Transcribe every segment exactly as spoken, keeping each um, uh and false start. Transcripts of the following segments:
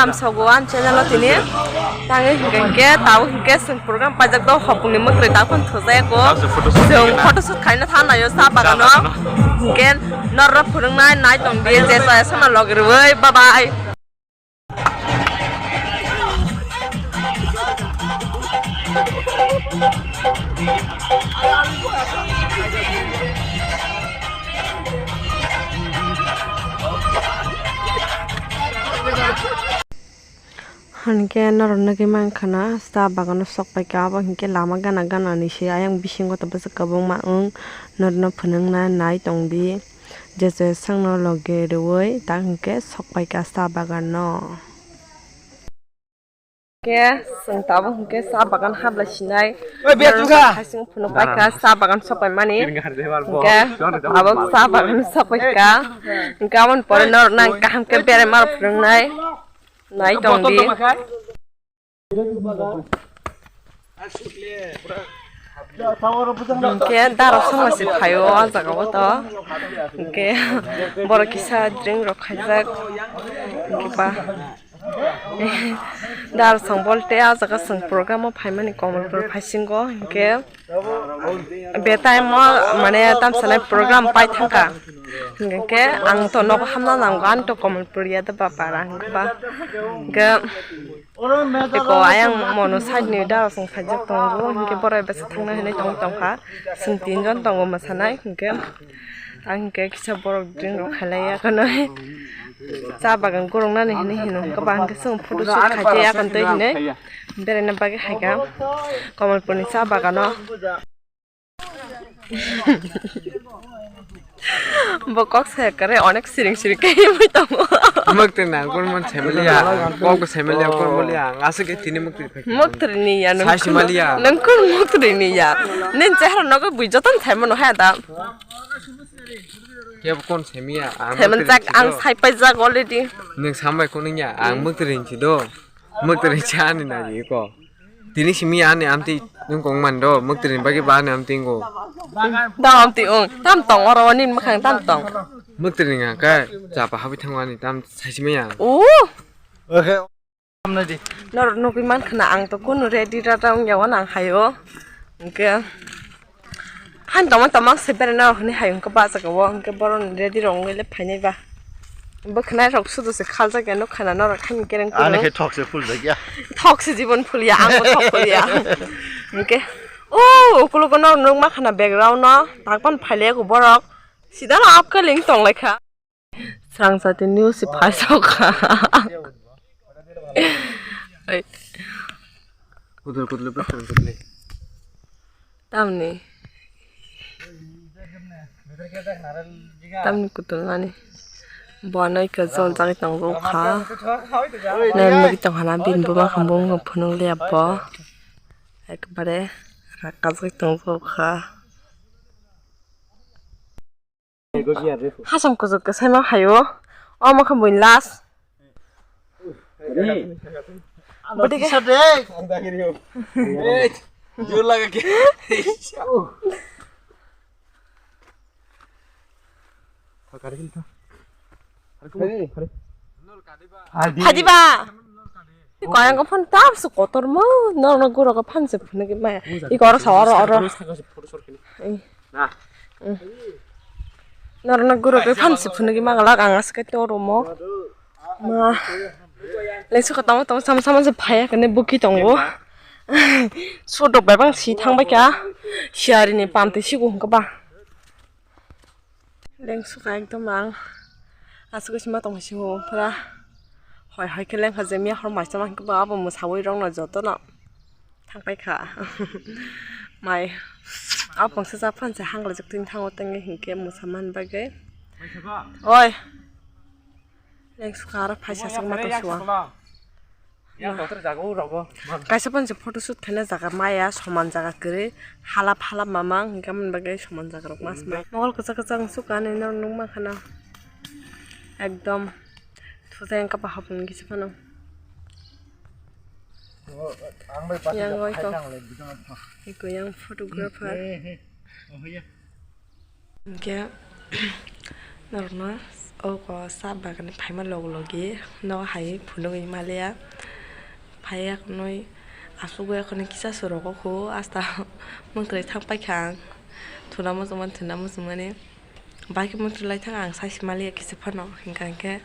Tamsogo ani channel o tini. Tangwi hwnkhe tabuk hwnkhe chwng program paijak do hopungni mwkhwrwi tabuk phano thujaya ko. Chwng photoshoot khaina thangnaio cha bagano. Hwnkhe norok phwrwngnai nai tongdi je chaya sama logi rwui. Bye bye. Hinkhe norok nugwi mankha na cha bagano sok paikha, abo hinkhe lama gana gana ni se ayang bisingo tabasa kwbangma wng norokno phunukna nai tongdi. Jesa sakno logi rwui tak hinkhe sok paikha cha bagano. Hinkhe chwng tabuk hinkhe cha bagan hablai sinai. Oi, be tungkha. Haising phunuk paikha cha bagan sok paimani. Hinkhe tabuk cha bagan sok paikha. Hinkhe aboni pore norokno ang kaham khe berai ma phunuknai. Nai tongdi. Hinkhe daro songma se phaio o jaga o to. Hinkhe borok kisa drink rok khaijak. Hinkhe ba daro song bolte o jaga chwng program o phaimani Kamalpur phaisingo hinkhe. Be time o mane tamsa nai program pai thangkha. Hinkhe ang to nogo hamna nango, ani to Kamalpur ya da ba para hinkhe ba. Hinkhe eko ayang mono side ni daro song khaijak tongo, hinkhe borai bwsa thangna hinui tong tongkha. Chwng tinjon tongo mwsanai hinkhe. Ang hinkhe kisa borok drink rok khailaiya khwnwi. Cha bagan goroknani hinui hino hinkhe ba hinkhe chwng photo shoot khaijak ya khwntwi hinui. Beraina bagwi haikha Kamalpurni cha bagano. Bo kok saya kare onek siring siring khe himwi tongo. Mwktwi nangkukmani saimanliya, kokbo saimanliya, kokbo liya, ang aswk khe tini mwktwi phai. Mwktwi ni ya nang. Sai simaliya. Nang kun mwktwi ni ya. Nin chehra nogo bui joton saimano hai da. Kebo kon saimiya, ang. Saimanjak, mwktwi ang si do. Saipaijak already. Nang sambai kunungya, ang mwktwi si do. Mwktwi cha ani nai ko. Tini simi ani amtwi wng kong mando, mwktwi ni bagwi ba ani amtwi wng. Tam amtwi wng, tam tong oro nini mwkhang tam tong. Mwktwi ni hwnka, chapa habwi thango ani tam saisimi ya. O. Norok nugwi mankha na ang to kunu ready rata wngya o nang haio. Hinkhe. Hani tongma tongma se bere norok hinui hai wngkhe ba jaga o, hinkhe borok ni ready rok wngwi le phainai ba. Bwkhwnai rok sudu se khaljak ya, nukha na norok hani kereng. Ani khe thok se phul jak ya. Thok se jibon phul ya, ang bo thok phul ya. Hinkhe o ukulogo norok nukma khana background no, tak ban phai le borok sida no apkeling tong lai kha. Srang jati news se phai sok kha. Oi. Kutul, kutul, kutul, kutul. Tamni. Tamni kutul nani. Bo ano ika jol jagwi tongo kha. Nang nugwi tong hana bini buma khe bung phunuk liya bo. Ekbare rakajagwi tongo kha. Hasam kuchuk kwsaima phaio. Omo khe buini last. Bwtwi khe. Jor laga khe. Phadiba. Koyang ko phan tam su kotor mo, no, no, guro ko phan se phunuk maya. Iko oro sa, oro, oro. Na. Nor na guro ko phan se phunuk ma galak ang as ke toro mo. Ma. Lengsu ka tamo tamo sama sama se phaya kene buki tongo. Sodok bai bang si thang bai kha. Siari ni pam te sigo hung ka ba. Lengsu ka ekdom ang. Asuk sima tong si ho pura. Hoi hoi khe lengkha je miya hor maisa ma hung ka ba abo musawi rong no joto no. Thang pai kha. Mai. Abo bangsa sa phan se hang lajak tin thango tenge hing ke musa man bagwi. Oi. Lengsu ka aro phaisa sok ma tong suwa. Yang doktor jaga u rogo. Kaisa phan se photo shoot khaina jaga maya soman jaga kwrwi halap halap mamang hingke amoni bagwi soman jaga rok mas mai. Mokol kwchak kwchak wng suk ani norok nukma khana. Ekdom thujai wngkha ba hapung kisa phano. Yang oi kok. Iko yang photographer. Hingke norokno Oko sa bagan phaima log logi no hai phunugwi maliya. Phaiya khwnwi asugwi khwnwi kisa surok o khu asta mwtwrwi thang paikha ang. Thuna muchungmani, thuna muchungmani. Bai khe mwtwrwi lai thang ang sai se maliya kisa phano. Hinkha hinkhe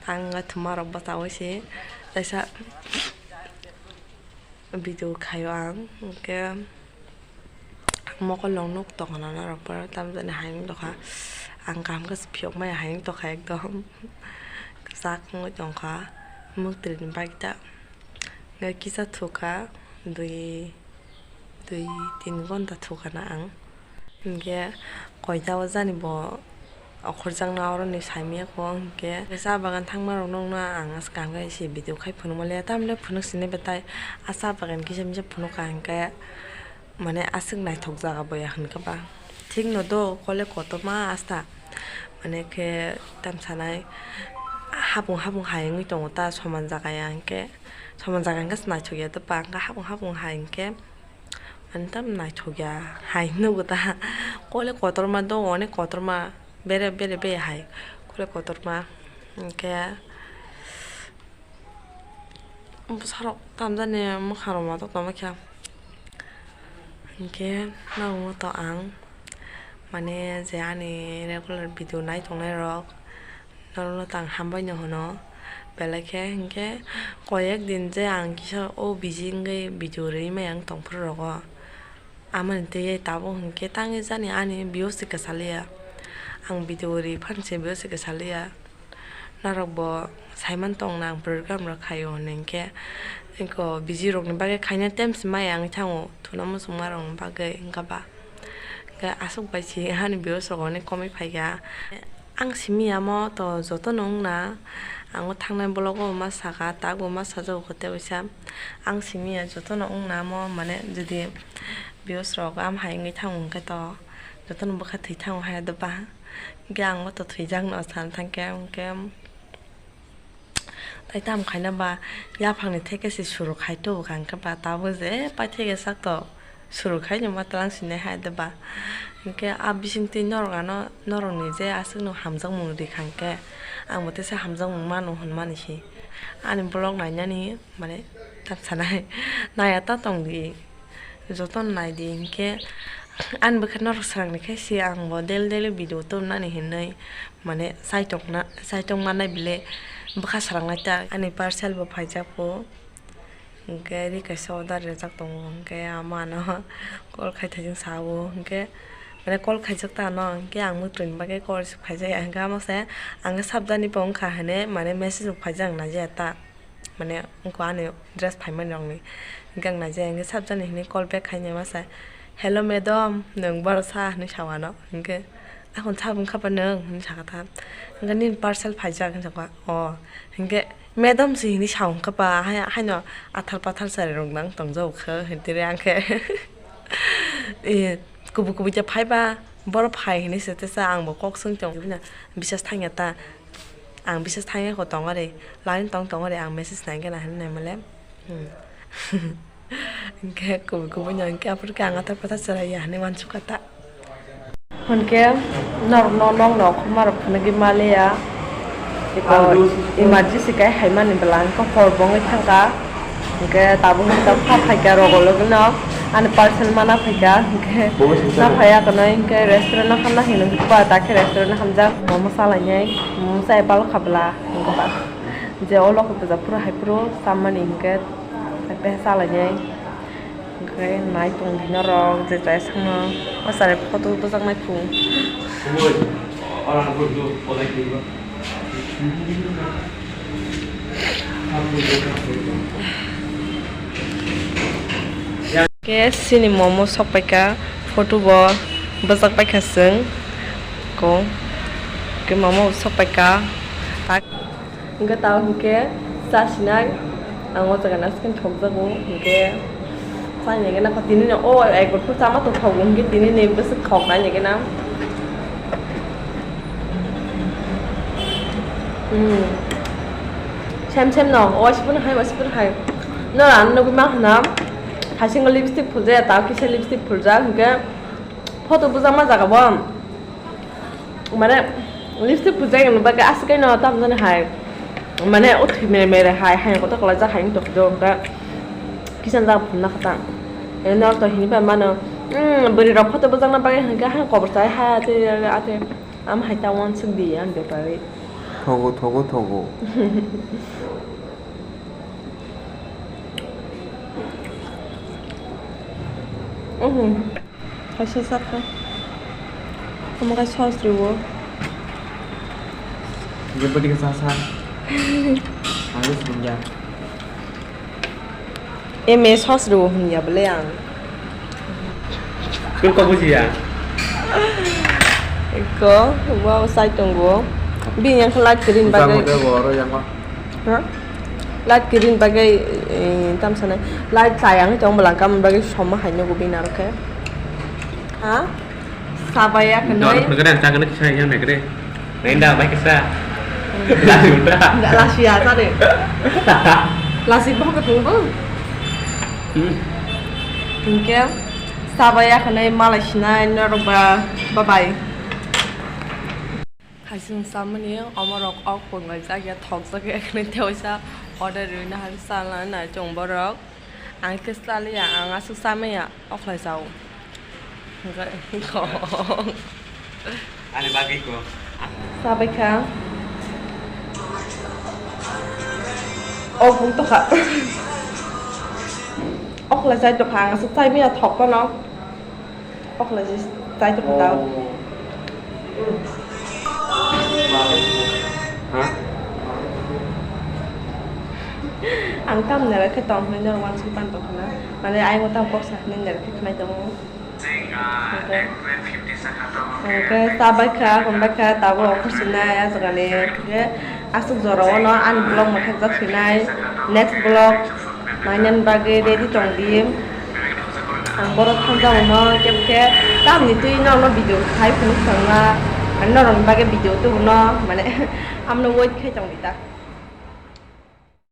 ang thuma rok bwchaui se kaisa video khaio ang. Hinkhe mokol rok nuk tongkha na norok pore tamjani hai wng tongkha. Ang kaham khe phiyok maya hai wng tongkha ekdom. Kwchak wngwi tongkha mwtwrwi ni bagwi ta. Kisa thukha dui dui tin ghonta thukha na ang. Hinkhe koita o jani bo okhorjakna oroni saimaya kho, hinkhe sa bagan thangmarokno wngna ang aswk kaham khe se video khai phunukma le, tamle phunuk sini betai a sa bagan kisa misa phunukha hinkhe mane aswk naithok jaga boya hinkhe ba thikno do kole kotorma asta mane khe tam sanai hapung hapung hai wngwi tongo ta soman jaga ya hinkhe soman jaga hinkhe naithok ya do ba hinkhe hapung hapung hai hinkhe. Ani tam naithok ya hai nugo ta. Kole kotorma do, onek kotorma bere bere be hai. Kole kotorma hinkhe bwsarok tamjani mwkhangrok ma tongtongma khe. Hinkhe nangma to ang mane je ani regular video nai tongnai rok. Norokno tang hambai no hwno. Belai khe hinkhe koyek din je ang kisa o busy wngwi video rwui maya wng tongphuru rogo. Amoni twiwi tabuk hinkhe tangwi jani ani views se kwchaliya. Ang video rwui phano se views se kwchaliya. Norok bo saiman tongna ang program rok khaio hwnwi hinkhe eko busy rokni bagwi khaina time se maya wngwi thango thuna muchungma rokni bagwi wngkha ba. Hinkhe aswk bai se ani views rok onek komwi phaikha. Ang simi ya mo to jotono wngna, ang o thangnai vlog o ma saka, tabuk ma sajago kho tei waisa. Ang simi ya jotono wngna mo, mane jodi views rok am hai wngwi thango hwnkhe to jotono bwkha thwi thango hai do ba. Hinkhe ang o to thwijakno sana thangkhe, hinkhe. Tai tamo khaina ba yaphangni theke se suru khai tubu kha, hinkhe ba tabuk je paitheke sak to suru khai no ma twlang sinai hai de ba. Hinkhe a bisingtwi norok ano, norokni je aswkno hamjakmung ri kha, hinkhe ang bo teisa hamjakmung mano hwnmani se. Ani vlog nainani mane tak sanai naiya ta tongdi. Jotono naidi hinkhe ani bwkha norok swrangni khe se ang bo daily daily video tubunani hinwi mane chaitok na, chaitok manai bile bwkha swrangnai ta ani parcel bo phaijak bo hinkhe ri kaisa order rijak tongo hinkhe ama ano call khai thajak sao hinkhe mane call khaijak ta ano hinkhe ang mwtwini bagwi call received khaijak ya hinkhe ama se ang khe sabjani bo wngkha hinwi mane message bo phaijak ang naijaya ta. Mane wngkha ani dress phaimani rokni. Hinkhe ang naijaya hinkhe sabjani hinwi call back khainai ma sai, "Hello madam, nwng boro sa?" hinwi sao ano. Hinkhe, "Akhon sa wngkha pa nwng?" hinwi sakha ta. Hinkhe, "Nini parcel phaijak," hinwi sakha. "O," hinkhe, "Madam se hinwi sao wngkha pa, hai, haino athar pathar chari rok nang tongjago khe," hinwi tiri ang khe. E, kubui kubui khe phaiba, boro phai hinwi se tesa ang bo kok swng tong, bisas thangya ta. Ang bisas thangya kho tongori, line tong tongori ang message nai gana hinwi naimale. Hmm. Hinkhe kubui kubui no hinkhe aphuru khe ang athar pathar chwrai ya hinwi wansukha ta. Hinkhe norokno nokno khuma rok phunugwi maliya. Eko emergency kai haimani bwla hinkhe hor bo wngwi thangkha. Hinkhe tabuk hinkhe pha phaikha rogo logino ani parcel mana phaikha hinkhe na phaiya kono hinkhe restaurant no hamna hinwi ba takhe restaurant no hamjak momo salainai momo chai palokha bwla hinkhe ba je o loko tejak phuru hai phuru chamani hinkhe tei salainai hinkhe nai tongdi norok je chai sangno o chari photo bwjaknai phung. Khe sini momo sok paikha, photo bo bwchak paikha chwng. Ko khe momo sok paikha. Tak. Hwnkhe tao hwnkhe chasinai ang o jaga naisik thokjago hwnkhe. Chaini hwnkhe nokha tini no o ekor phuru chama tongthogo hwnkhe tini ni bwswk thok nai hwnkhe na. Hmm. Sem sem no, o sipun hai, o sipun hai. No rano nugwi ma hwnna. Haisingo lipstick phuljaya, tao kisa lipstick phuljak hwnkhe photo bwjakma jaga bo. Mane Lipstick phujaino bagwi aswk no tamjani hai. Mane o thwi mere mere hai, hai kotor kwlaijak hai wng tongkhe do, hwnkhe kisan jak phunna kha ta. Eno norok to hini bai mano, mm, bwrwi rok photo bujakna bagwi hwnkhe hai kobor chai ha, ate, ate, am hai ta uansuk di ani bepari. Thogo, thogo, thogo. Mhm. Kaisa sakha. Omo khe sauce rwo. Jebodi khe sa sa. Ang sungya. Eme sauce rwo hwnya bwle ang. Kung ko bujiya. Ko, wow, sai tongo. Bini yang light green bagwi. Oro yang ma. Ha? Light green bagwi, eh, tam sanai. Light chayang tong bwlangkam bagwi somma hai nugo bini aro khe. Ha? Sabaya khnai. Dor khwgre ang chagre kisa yang negre. Nenda bai kisa. Lasi uta. Enggak lasi ya tadi. Lasi boh ketemu. Hmm. Hingke sabaya khnai malai sinai norok ba bye bye. Hai chwng chamani omorok ok pwngai jak ya thok jak ya khnai tewaisa order rwina hai chalna nai chwng borok. Ang khe chaliya, ang aswk chamaya, okhlai chao. Ani bagwi ko. Chabai kha. Ok bung tokha. Okhlai chai tokha, ang aswk chaimaya thok phano. Okhlai chai tokha tao. Ha? Ang tam nera khe tong hwnwi norok uansuk pan tong khna. Mane ayung tam kok sa hwnwi nera khe khnai tongo. Hwnkhe, hwnkhe chabai kha, hwnbai kha, tabuk okhor sinai, ah jagani. Hwnkhe aswk jora o no ani vlog mwthangjaksinai. Next vlog mainani bagwi ready tongdi. Ang borok thangjak no khe, khe tamni twi norokno video khai phunuk thangma, norokni bagwi video tubuno, mane, amno wait khai tongdi ta.